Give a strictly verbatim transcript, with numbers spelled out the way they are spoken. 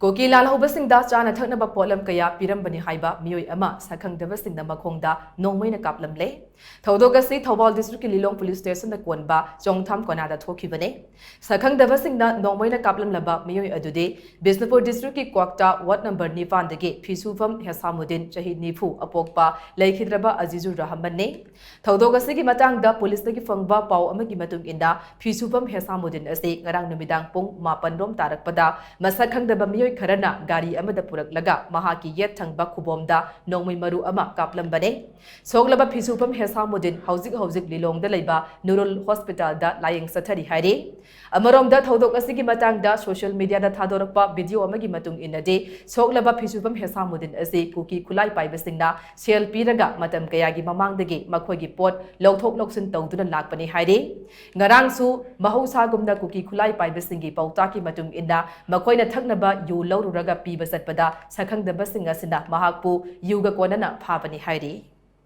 ꯀꯨꯀꯤ ꯂꯥꯜꯍꯧꯕꯁꯤꯡꯗ ꯆꯥꯅ ꯊꯛꯅꯕ ꯄꯣꯠꯂꯝ ꯀꯌꯥ ꯄꯤꯔꯝꯕꯅꯤ ꯍꯥꯏꯕ ꯃꯤꯑꯣꯏ ꯑꯃ ꯁꯛꯈꯪꯗꯕꯁꯤꯡꯅ ꯃꯈꯣꯡꯗ ꯅꯣꯡꯃꯩꯅ ꯀꯥꯞꯂꯝꯂꯦ꯫ ꯊꯧꯗꯣꯛ ꯑꯁꯤ ꯊꯧꯕꯥꯜ district ꯀꯤ ꯂꯤꯂꯣꯡ police station ꯗ ꯀꯣꯟꯕ ꯆꯣꯡꯊꯥꯝ ꯀꯣꯅꯥꯗ ꯊꯣꯛꯈꯤꯕꯅꯦ꯫ ꯁꯛꯈꯪꯗꯕꯁꯤꯡꯅ ꯅꯣꯡꯃꯩꯅ ꯀꯥꯞꯂꯝꯂꯕ ꯃꯤꯑꯣꯏ ꯑꯗꯨꯗꯤ ꯕꯤꯁꯅꯨꯄꯨꯔ district ꯀꯤ ꯀ꯭ꯋꯥꯛꯇꯥ ward number ꯅꯤꯄꯥꯟꯗꯒꯤ ꯐꯤꯁꯨꯐꯝ ꯍꯦꯁꯥꯃꯨꯗꯤꯟ, ꯆꯍꯤ ꯅꯤꯐꯨ, ꯑꯄꯣꯛꯄ ꯂꯩꯈꯤꯗ꯭ꯔꯕ ꯑꯖꯤꯖꯨꯔ ꯔꯍꯃꯟꯅꯤ꯫ ꯊꯧꯗꯣꯛ ꯑꯁꯤꯒꯤ ꯃꯇꯥꯡꯗ police ꯇꯒꯤ ꯐꯪꯕ ꯄꯥꯎ ꯑꯃꯒꯤ ꯃꯇꯨꯡ ꯏꯟꯅ, ꯐꯤꯁꯨꯐꯝ ꯍꯦꯁꯥꯃꯨꯗꯤꯟ ꯑꯁꯤ ꯉꯔꯥꯡ ꯅꯨꯃꯤꯗꯥꯡ ꯄꯨꯡ ꯃꯥꯄꯟ ꯔꯣꯝ ꯇꯥꯔꯛꯄꯗ ꯃꯁꯛ ꯈꯪꯗꯕ ꯃꯤꯑꯣꯏ ꯈꯔꯅ ꯒꯥꯔꯤ ꯑꯃꯗ ꯄꯨꯔꯛꯂꯒ ꯃꯍꯥꯛꯀꯤ ꯌꯦꯠ ꯊꯪꯕ ꯈꯨꯕꯣꯝꯗ ꯅꯣꯡꯃꯩ ꯃꯔꯨ ꯑꯃ ꯀꯥꯞꯂꯝꯕꯅꯦ꯫ ꯁꯣꯛꯂꯕ ꯐꯤꯁꯨꯐꯝ ꯍꯦꯁꯥꯃꯨꯗꯤꯟ ꯍꯧꯖꯤꯛ ꯍꯧꯖꯤꯛ ꯂꯤꯂꯣꯡꯗ ꯂꯩꯕ ꯅꯨꯔꯨꯜ hospital ꯗ ꯂꯥꯌꯦꯡ ꯆꯠꯊꯔꯤ ꯍꯥꯏꯔꯤ꯫ ꯑꯃꯔꯣꯝꯗ, ꯊꯧꯗꯣꯛ ꯑꯁꯤꯒꯤ ꯃꯇꯥꯡꯗ social media ꯗ ꯊꯥꯗꯣꯔꯛꯄ video ꯑꯃꯒꯤ ꯃꯇꯨꯡ ꯏꯟꯅꯗꯤ, ꯁꯣꯛꯂꯕ ꯐꯤꯁꯨꯐꯝ ꯍꯦꯁꯥꯃꯨꯗꯤꯟ ꯑꯁꯤ ꯀꯨꯀꯤ ꯈꯨꯠꯂꯥꯏ ꯄꯥꯏꯕꯁꯤꯡꯅ ꯁꯦꯜ ꯄꯤꯔꯒ ꯃꯇꯝ ꯀꯌꯥꯒꯤ ꯃꯃꯥꯡꯗꯒꯤ ꯃꯈꯣꯏꯒꯤ ꯄꯣꯠ ꯂꯧꯊꯣꯛ ꯂꯧꯁꯤꯟ ꯇꯧꯗꯨꯅ ꯂꯥꯛꯄꯅꯤ ꯍꯥꯏꯔꯤ꯫ ꯉꯔꯥꯡꯁꯨ ꯃꯍꯧꯁꯥꯒꯨꯝꯅ ꯀꯨꯀꯤ ꯈꯨꯠꯂꯥꯏ ꯄꯥꯏꯕꯁꯤꯡꯒꯤ ꯄꯥꯎꯇꯥꯛꯀꯤ ꯃꯇꯨꯡ ꯏꯟꯅ ꯃꯈꯣꯏꯅ ꯊꯛꯅꯕ ꯌꯨ ꯂꯧꯔꯨꯔꯒ ꯄꯤꯕ ꯆꯠꯄꯗ ꯁꯛꯈꯪꯗꯕꯁꯤꯡ ꯑꯁꯤꯅ ꯃꯍꯥꯛꯄꯨ ꯌꯨꯒ ꯀꯣꯟꯅꯅ ꯐꯥꯕꯅꯤ ꯍꯥꯏꯔꯤ꯫